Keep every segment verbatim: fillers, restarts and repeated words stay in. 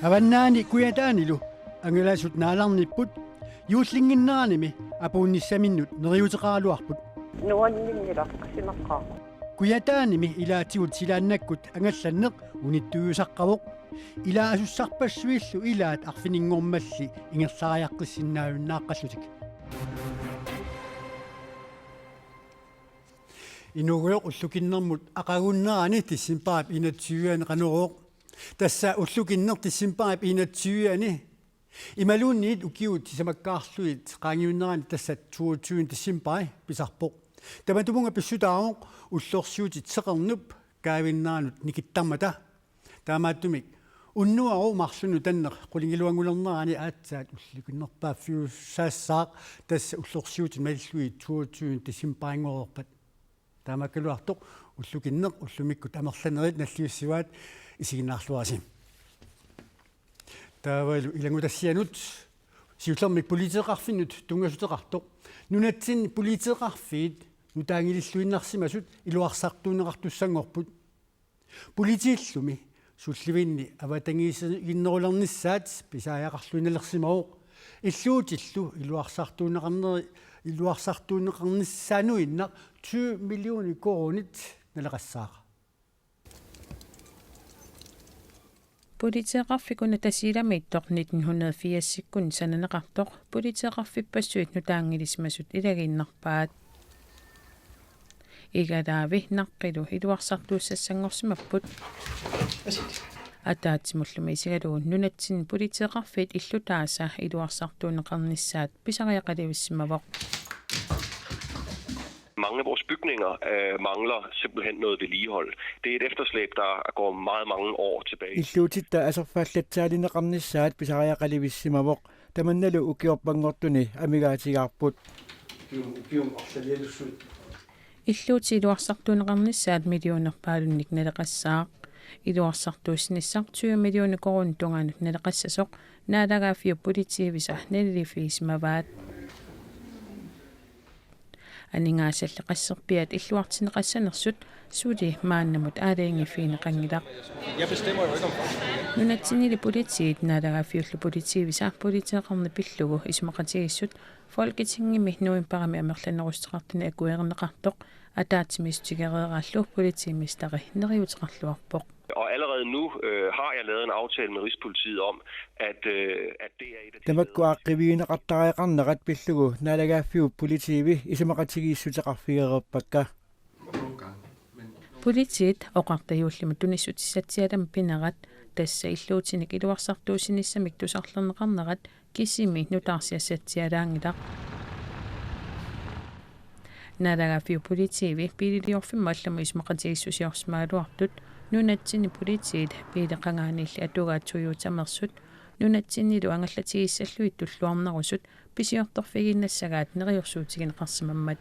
Avannaani Kujataanilu angalasut naalarnipput, juullinnginneranimi apuunnissaminnut neriuteqaraluarput. Nuanninnilaqqisimaqqaaq. Kujataanimi ilaatigut silaannakkut angallanneq unittuujusaqqavoq, ilaasussarpassuillu ilaat arfininngormalli ingerlariaqqissinnaajunnaaqallutik. Inuugujoq ullukinnermut aqagunnerani decembarip enogtyve-ani Qanorooq. Tassa ullukinneq decembarip enogtyve-ani imaluunniit ukiut sisamakkaarlugit qaangiunnerani, tassa toogtyvende decembari pisarpoq. Tamatumunnga pissutaavoq ullorsiutit seqernup kaavinneranut nikittarmata. Taamaattumik unnuaru marlunut tanneq qulingiluanngulernerani aatsaat ullukinnerpaaffiussaassaaq, tassa ullorsiutit malillugit toogtyvende decembarinngoreerpat. Taamaakkaluartoq ullukinneq ullumikkut amerlanerit nalliussivaat, isiginnaarluarisi. Taavalu ilanngutassianut siullermik politeeqarfinnut tunngassuteqartoq. Nunatsinni politeeqarfiit nutaanngilluinnarsimasut iluarsartuunneqartussanngorput. Politiillumi sullivinni avatangiisiginnerulernissaat pisariaqarluinnalersimavoq. Illuutillu iluarsartuunneqarneri-, iluarsartuunneqarnissaanuinnaq tyve millioner koruunit naleqassaaq. Politeeqarfik una Tasiilamiittoq nitten hundrede firsikkut sananeqartoq politeeqarfippassuit nutaanngilisimasut ilagiinnarpaat. Igalaavi Naqqilu iluarsartuussassanngorsimapput. Ataatsimullumi isigalugu nunatsinni politeeqarfiit illutaasa iluarsartuunneqarnissaat pisariaqalivissimavoq. Mange af vores bygninger øh, mangler simpelthen noget vedligehold. Det er et efterslæb, der går meget mange år tilbage. Illuutitta aserfaallatsaalineqarnissaat pisariaqalivissimavoq. Tamannalu ukiorpanngortuni amigaatigaarput. Ukium, ukium arlalialussuit. Illuutit iluarsartuunneqarnissaat millionerpaalunnik naleqassaaq. Iluarsartuussinissaq tyve millioner koruunit tungaanut naleqassasoq Naalagaaffiup Politiivisa naliliiffigisimavaat. Aningaasalli qasserpiaat illuartinneqassanersut suli maannamut aalajangiiffigineqanngilaq. Jeg bestemmer jo ikke om folk. Nunatsinnilu politiit Naalagaaffiullu Politiivisa politeeqarneq pillugu isumaqatigiissut Folketingimi novembarimi amerlanerussuteqartuni akuerineqartoq ataatsimiissutigereeraallu politimeisteri neriuteqarluarpoq. Og allerede nu øh, har jeg lavet en aftale med Rigspolitiet om, at, øh, at det er et af de Tamakku steder, aaqqiivigineqartariaqarnerat pillugu Naalagaaffiup Politiivi isumaqatigiissuteqarfigereerpakka. Politiit oqarta juullimut tunissutissatsialami pinerat, tassa illuutinik iluarsartuussinissamik tusarlerneqarnerat kisimi nutaarsiassatsialaanngilaq. Naalagaaffiup Politiivi biililiorfimmut allamut isumaqatigiissusiorsimagaluartut nunatsinni politiit biileqangaaniilli atugaat Toyotameersut nunatsinnilu angallatigiissallugit tulluarnerusut pisiortorfigiinnassagaat neriorsuutigineqarsimammat.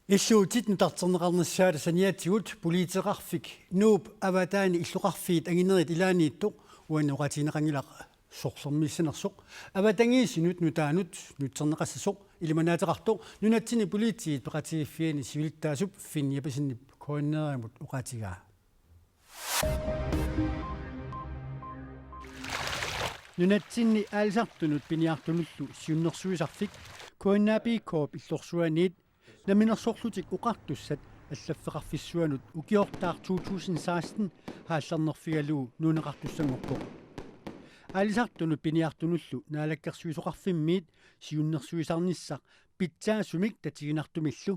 Illuutit nutarterneqarnissaata saniatigut politeeqarfik Nuup avataani illoqarfiit anginerit ilaaniittoq uani oqaatigineqanngilaq sorlermiissanersoq avatangiisinut nutaanut nutserneqassasoq. Ilimanaateqartoq nunatsinni politiit peqatigiiffianni siulittaasup Finn Jeppesenip K N R-imut oqaatigaa. Nunatsinni aalisartunut piniartunullu siunnersuisarfik K N A P K-p illorsuaniit Namminersorlutik Oqartussat allaffeqarfissuanut ukiortaaq to tusind seksten haallarnerfigalugu nuunneqartussanngorpoq. Aalisartunut piniartunullu naalakkersuisoqarfimmiit siunnersuisarnissaq pitsaasumik tatiginartumillu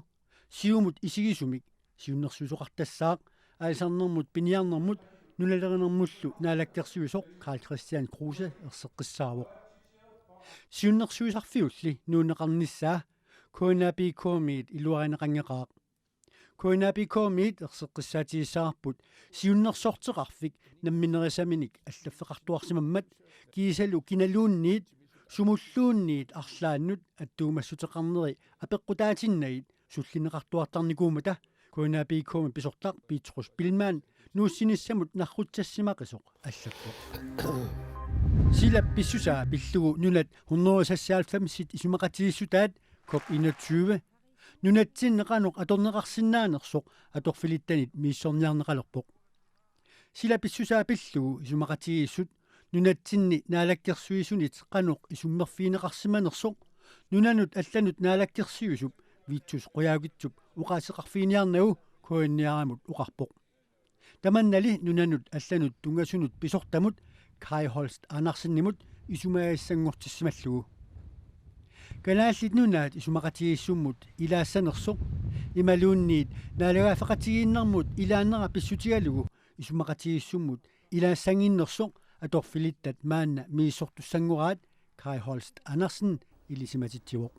siumut isigisumik siunnersuisoqartassaaq aalisarnermut piniarnermut nunalerinermullu naalakkersuisoq Karl-Kristian Kruse erseqqissaavoq. Siunnersuisarfiulli nuunneqarnissaa K N A P K-miit iluarineqanngilaq. K N A P K-miit erseqqissaatigissavarput siunnersorteqarfik namminerisaminik allaffeqartuarsimammat kiisalu kinaluunniit sumulluunniit arlaannut attuumassuteqarneri apeqqutaatinnagit sullinneqartuartarnikuummata K N A P K-mi pisortaq Petrus Biilmann nuussinissamut narrutsassimaqisoq allappoq. Silap pissusaa pillugu nunat hundrede seksoghalvfems isumaqatigiissutaat COP enogtyve nunatsinni qanoq atorneqarsinnaanersoq atorfilittanit misissorniarneqalerpoq. Sila pissusaa pillugu isumaqatigiissut nunatsinni naalakkersuisunit qanoq isummerfigineqarsimanersoq nunanut allanut naalakkersuisup Vittus Qujaukitsup oqaaseqarfiginiarnagu K N R-imut oqarpoq. Tamannali nunanut allanut tunngasunut pisortamut Kai Holst Andersenimut isumagissanngortissimallugu. Kalaallit Nunaat isumaqatigiissummut ilaassanersoq imaluunniit naalagaaffeqatigiinnermut ilaannera pissutigalugu isumaqatigiissummut ilaassannginnersoq atorfilittat maanna misissortussanngoraat Kai Holst Andersen ilisimatitsivoq.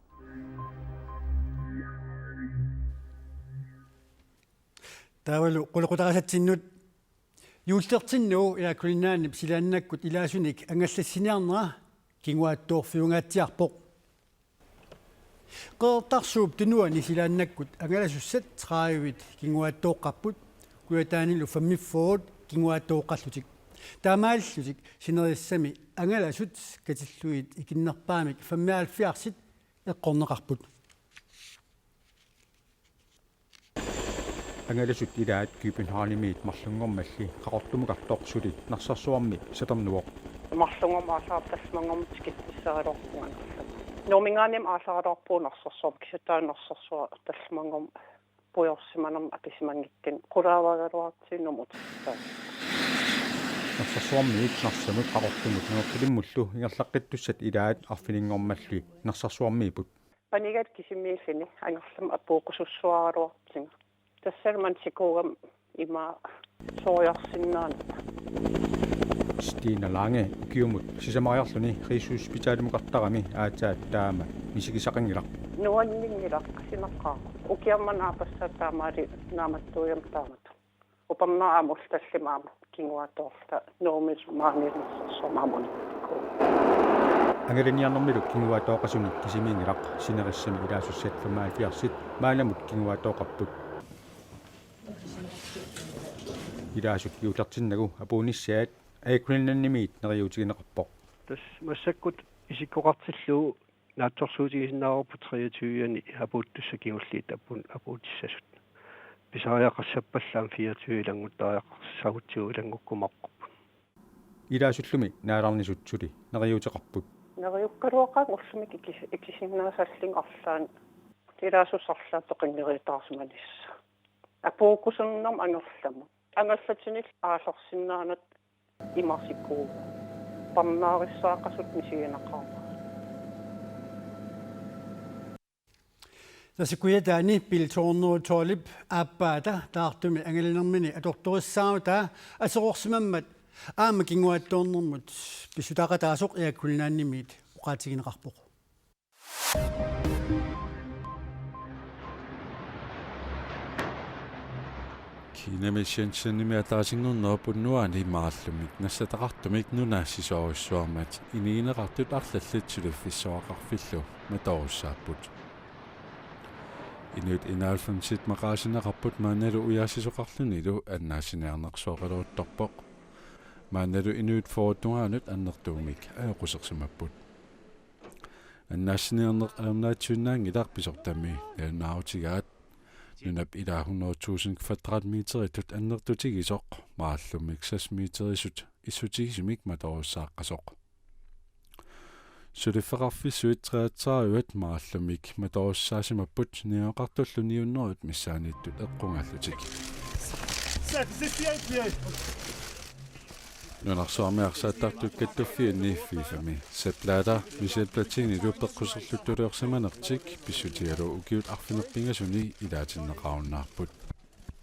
Taavalu qulequtarisatsinnut juullertinnagu Air Greenlandip silaannakkut ilaasunik angallassiniarnera kinguaattoorfiungaatsiarpoq. Qeqertarsuup Tunuani silaannakkut angalasussat tredive kinguaattooqqapput, Kujataanilu femogfyrre kinguaattooqqallutik. Taamaalillutik sinerissami angalasut katillugit ikinnerpaamik femoghalvfjerdsit eqqorneqarput. Angalasut ilaat Københavnimiit marlunngormalli Qaqortumukartoq suli Narsarsuarmi sapernuvoq. Marlunngormat aallartitalimanngormat tikitsissagaluarpunga. Nuumminngaanniit aallartitaraluarpugut Narsarsuarmi, kisianni taanna Narsarsuaq tallimanngormat pujorsimanermut apisimanngikkunik qulaavaagaluartigu Nuummut tikittaa. Narsarsuarmiit Narsamut Qaqortumut Nanortalimmullu ingerlaqqittussat ilaat arfininngormalli Narsarsuarmiiput. Panigat kisimiilluni angerlamut apuukkusussuaraluarpunga. Tassalu maani sikuugama ima suoriarsinnaanata. Stine Lange ukiumut sisamariarluni Rigshospitalimukartarami aatsaat taama misigisaqanngilaq. Nuanninngilaq, qasinaqaaq. Ukiamma naapassaq taamaali naammattuujama taamatut. Upernaaramut tallimat aamma kinguaattoorluta Nuummi maani Narsarsuarmi aamma uninngatikku. Angalaniarnermilu kinguaattooqqasunik kisimiinngilaq, sinerissami ilaasussat femoghalvfjerdsit maannamut kinguaattooqqapput. Ilaasut juullertinnagu apuunissaat Air Greenlandimiit neriuutigineqarpoq. Tassa massakkut isikkoqartillugu naatsorsuutigisinnaavarput treogtyve-ani apuuttussat kingulliit apuun-, apuutissasut. Pisariaqassappallaaq fireogtyve ilannguttariaqarsagutsigu ilanngukkumaarparput. Ilaasullumi naalarnisut suli neriuuteqarput. Neriukkaluaqaanga ullumi ikis-, ikisinnaasallunga arlaanni. Ilaasussat arlaat toqunngeriataarsimanissaat. Apuukkusunnermut angerlamut. Angallatinillu aallarsinnaanata imarsikuu. Parnaarissaaqasut misiginaqaaq. Tassa Kujataani Bell to hundrede og tolv-ip aappaata taartumi angalanermini atortorissaarutaa aserorsimammat aamma kinguaattoornermut pissutaaqataasoq Air Greenlandimiit oqaatigineqarpoq. Kiinami Shenzhenimi ataasinngornerup unnuaani maallumik nassataqartumik nuna sisoorujussuarmat inigineqartut arlallit suliffissuaqarfillu matorsussaapput. Inuit enoghalvfemsit maqaasineqarput maannalu ujaasisoqarlunilu annaassiniarneq sooqaleruttorpoq. Maannalu inuit fyrret tungaanut annertuumik ajoqusersimapput. Annaassiniarneq ajornaatsitsinnaanngilaq pisortami nalunaarutigaat. Nunap ilaa hundrede tusind kvadratmeteritut annertutigisoq, maallumik seks meterisut issutigisumik matorussaaqqasoq. Suliffeqarfissuit treogtredive maallumik matorussaasimapput niueqartullu ni hundrede missaanniittut eqqugaallutik. Nunarsuarmi arsaattartut kattuffianni FIFA-mi Sepp Blatter Michel Platinilu peqquserluttuliorsimanertik pissutigalugu ukiut arfineq-pingasuni ilaatinneqarunnaarput.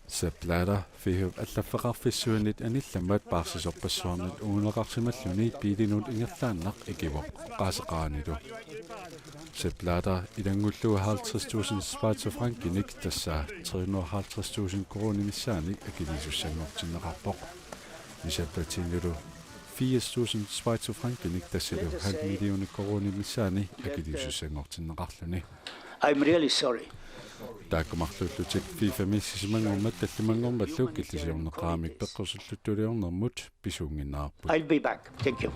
Sepp Blatter FIFA-p allaffeqarfissuanit anillammat paarsisorpassuarnit uunaqarsimalluni biilinut ingerlaannaq ikivoq oqaaseqaranilu. Sepp Blatter ilanngullugu halvtreds tusind schweizerfrankinik, tassa tre hundrede og halvtreds tusind koruuninik missaannik akiliisussanngortinneqarpoq. Michel Platinilu firs tusind schweizerfrankinik, tassalu halv million koruuninik missaannik akiliisussanngortinneqarluni. I'm really sorry. Taakku marluullutik FIFA-mi sisamanngormat tallimanngormallu killisiorneqaramik peqquserluttuliornermut pisuunnginnarput. I'll be back. Thank you.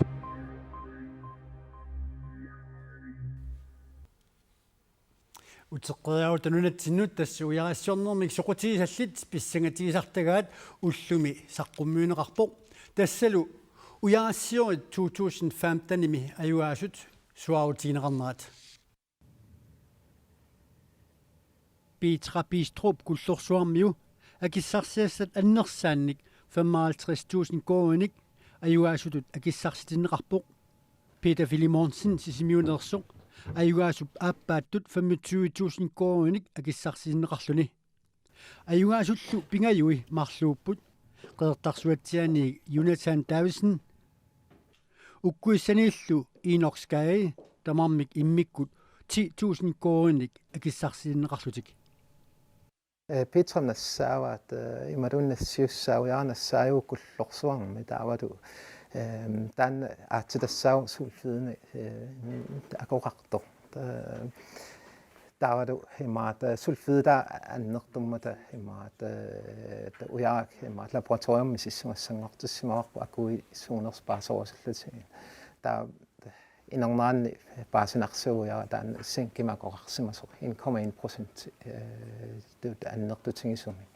Uteqqeriarutta nunatsinnut tassa ujarassiornermik soqutigisallit pissangatigisartagaat ullumi saqqummiunneqarpoq. Tassalu ujarassiornermik to tusind femtenimi ajugaasut suaarutigineqarnerat. Petra Bistrup Kullorsuarmiu akissarsiassat annersaannik femoghalvtreds tusind koruuninik ajugaasutut akissarsitinneqarpoq. Peter Filemonsen Sisimiuneersoq ajugaasup aappaattut femogtyve tusind koruuninik akissarsitinneqarluni. Ajugaasullu pingajui marluupput: Qeqertarsuatsiaanit Jonathan Davidsen, ukkuissaniillu Enoch Skade, tamarmik immikkut ti tusind koruuninik akissarsitinneqarlutik. Eh, Petra nassaavaat, eh, imaluunniit nassiussaat, ujara nassaajuvoq Kullorsuarmi, taavalu, ehm, taanna aatsitassaavoq sulfidini, eh, akoqartoq. Eh, taavalu imaattoq, eh, sulfiditaa annertummata imaattoq, eh, ujarak imaattoq laboratoriami misissugassanngortissimavarput akuisuunersut paaserusullutigit. Taava inerneranni paasinarsivoq ujara taanna zinkimik akoqarsimasoq en komma en procent, eh, tut annertutigisumik.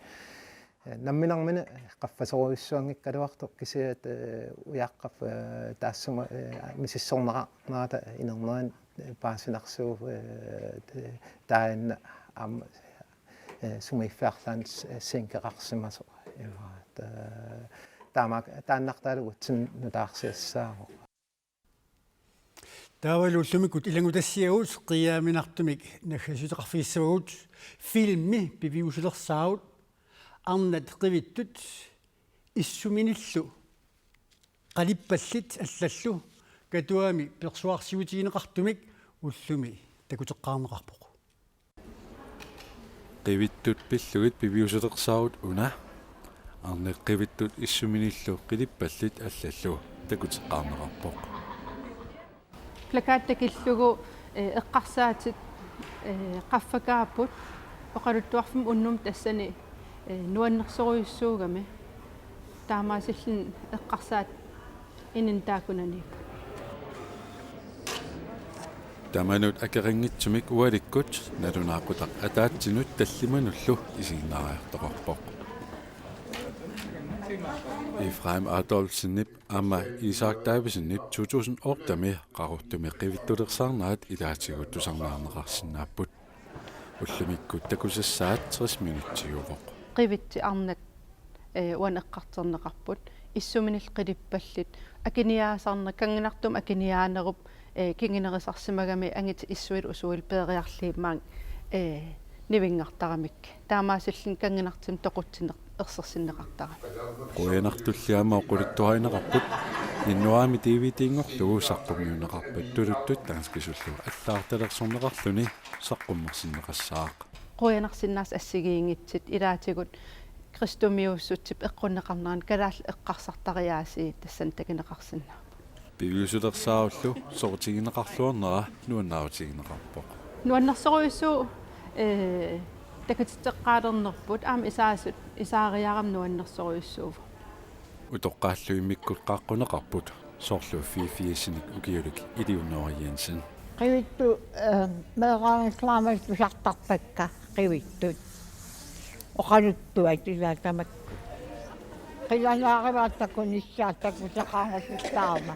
Eh, namminermini qaffasorujussuanngikkaluartoq kisianni, eh, ujaqqap, eh, taassuma, eh, misissorneqarnerata inernerani, eh, paasinarsivoq, eh, te-, taanna aamma, eh, sumiiffiarlaanni s-, eh, zinkeqarsimasoq. Imaattoq, eh, taama-, taannartaalu uatsinnut nutaarsiassaavoq. Taavalu ullumikkut ilanngutassiagut qiiaaminartumik naggasiuteqarfigissavagut: Filmi piviusulersaarut, arnat qivittut issuminillu qilippallit allallu Katuami persuarsiutigineqartumik ullumi takuteqqaarneqarpoq. Qivittut pillugit piviusulersaarut una, arnat qivittut issuminillu qilippallit allallu takuteqqaarneqarpoq. Plakatit takillugu, eh, eqqarsaatit, eh, qaffakaapput oqaluttuarfimmi unnummut tassani, eh, nuannersorujussuugami. Taamaasilluni eqqarsaat inunnik taakkunaniippoq. Tamanut akeqanngitsumik ualikkut nalunaaqutaq ataatsinut tallimanullu isiginnaariartoqarpoq. Efraim Adolfsenip aamma Isak Davidsenip to tusind ottemi Qaqortumi qivittulersaarnerat ilaatigut tusarnaarneqarsinnaapput. Ullumikkut takusassaat tres minutsiuvoq. Qivitsit arnat, eh, uani eqqartorneqarput. Issuminillu qilippallit. Akiniaasarneq, kanngunartumik akiniaanerup, eh, kingunerisarsimagami angutit issuilu usuilu peeriarlugit maanga, eh, nivinngartaramik. Taamaasilluni kanngunartumik toqutsineq ersersinneqartarami. Qujanartulli aamma oqaluttuarineqarput. Januaarimi D V D-nngorlugu saqqummiunneqarpat tuluttut danskisullu allagartalersorneqarluni saqqummersinneqassaaq. Qujanarsinnaasut assigiinngitsut, ilaatigut kristumiuussutsip eqqunneqarnerani kalaallit eqqarsartariaasii tassani takuneqarsinnaapput. Piviusulersaarullu soqutigineqarluarnera nuannaarutigineqarpoq. Nuannersorujussuuvoq, eh, takutitseqqaalernerput, aamma isaasut isaariarami nuannersorujussuuvoq. Utoqqaallu immikkut qaaqquneqarput, soorlu fiiffiisinik ukiulik Eleonora Jensen. Qivittut, eh, meeraanerulaamik tusartarpakka qivittut. Oqaluttuat ilaa tamakku. Qilanaarivaat takunissaat takusaqarnassuttaarama.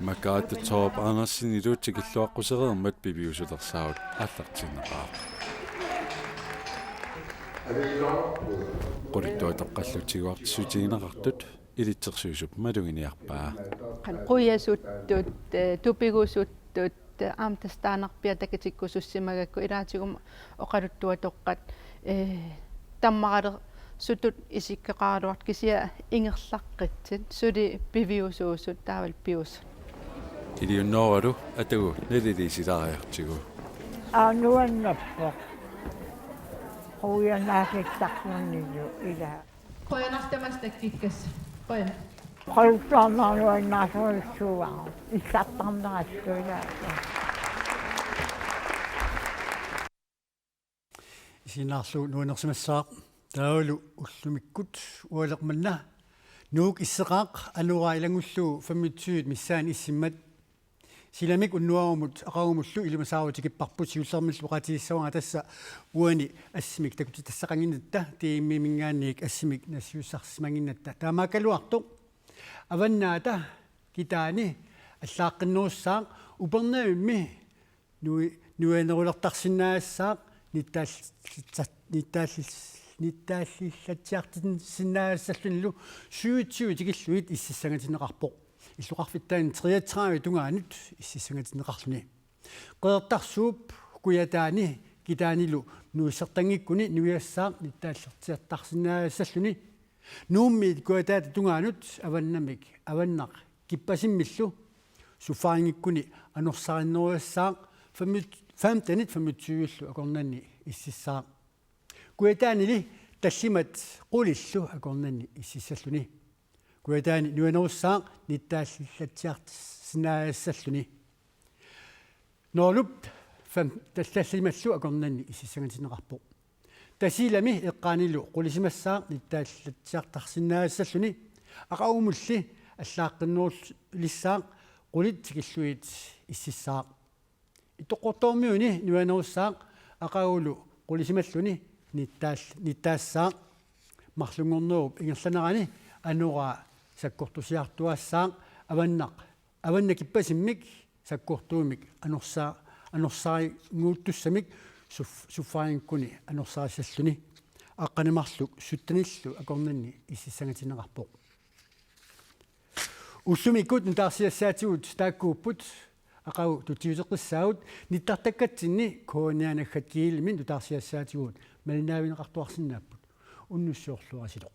Margrethe Thorup Andersenilu tikilluaqqusereermat piviusulersaarut aallartinneqaaq. Oqaluttuatoqqallu tiguartissutigineqartut ilitsersuisup maluginiarpaa. Qan qujasuttut, eh, tupigusuttut, eh, aamma tassa taannarpiaq takutikkusussimagakku, ilaatigummi oqaluttuatoqqat, eh, tammaralersutut isikkoqaraluartut kisianni ingerlaqqisut, suli piviusuusut taavalu piusut. Eleonoralu atagu naliliisilaariartigu. Aa, nuannerpoq. Qujanaasittarnanilu ilaa. Qujanaq tamaasa takkukkassut. Qujanaq. Oqaluttuarnera nuannaarsorujussuuara. Issartarnerassuilaa. Isiginnaarlugu nuannersimassaaq. Taavalu ullumikkut ualeq manna Nuuk isseqaaq, Anora ilanngullugu femogtyve missaani issimmat. Silamik unnuarumut aqagumullu ilimasaarutikkipparput, siullermillu oqaatigissavara tassa uani assimik takutitassaqannginnatta, D M-iminngaanniit assimik nassiussarsimannginnatta. Taamaakkaluartoq Avannaata Kitaani allaaqqinnerussaaq, Upernavimmi nui-, nuianerulertarsinnaagassaaq, nittaal-, nittaal-, nittaallillatsiartinnaagassallutillu syvogtyve tikillugit ississangatinneqarpoq. Illoqarfittaani treogtredive tungaanut ississangatinneqarluni. Qeqertarsuup Kujataani Kitaanilu nuissertanngikkuni nuiassaaq nittaallertiartarsinnaassalluni. Nuummiit Kujataata tungaanut avannamik Avannaq Kippasimmillu suffaringikkuni anorsarinnerujassaaq femogtyve, femtenit femogtyvellu akornanni ississaaq. Kujataanili tallimat qulillu akornanni ississalluni. Kujataani nuianerussaaq nittaallillatsiartinnaassalluni. Noolup fem tallallimallu akornanni ississangatinneqarpoq. Tasiilami eqqaanilu qulisimassaaq nittaallillatsiartarsinnaassalluni. Aqagumulli allaaqqinnerulissaaq, qulit tikillugit ississaaq. Ittoqqortoormiuni nuianerussaaq, aqagulu qulisimalluni nittaal-, nittaassaaq. Marlunngornerup ingerlanerani anoraa sakkortusiartuaassaaq, Avannaq, Avannaq Kippasimmik sakkortuumik anorsa-, anorsarinnguuttussamik suf-, suffaringikkuni anorsarissalluni. Aqqaneq-marluk syttenillu akornanni ississangatinneqarpoq. Ullumikkut nutaarsiassaatigut taakkuupput. Aqagu tutsiuteqqissaagut, nittartakkatsinni K N R naggat gl-imi nutaarsiassaatigut malinnaavigineqartuarsinnaapput. Unnussiorluarisilu.